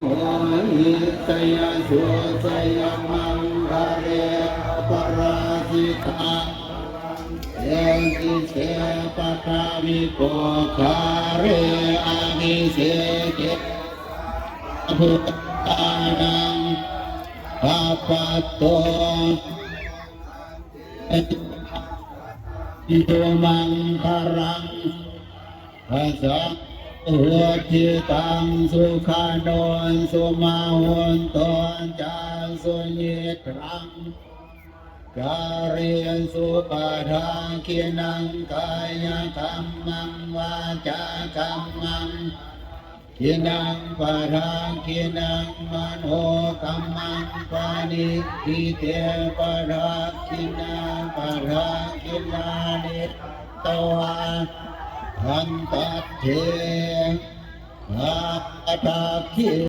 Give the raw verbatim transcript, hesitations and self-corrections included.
hohi jayassu jayamaṅgale. Aparājitapallaṅke sīse paṭhavipokkhare abhiseke sabbabuddhānaṃ aggappatto sumaṅgalaṃ. Ajja muhutto ca suyiṭṭhaṃ brahmacārisu, padakkhiṇaṃ kāyakammaṃ vācākammaṃ padakkhiṇaṃ, padakkhiṇaṃ manokammaṃ paṇidhī te padakkhiṇā, padakkhiṇāni katvāna labhantatthe padakkhiṇe.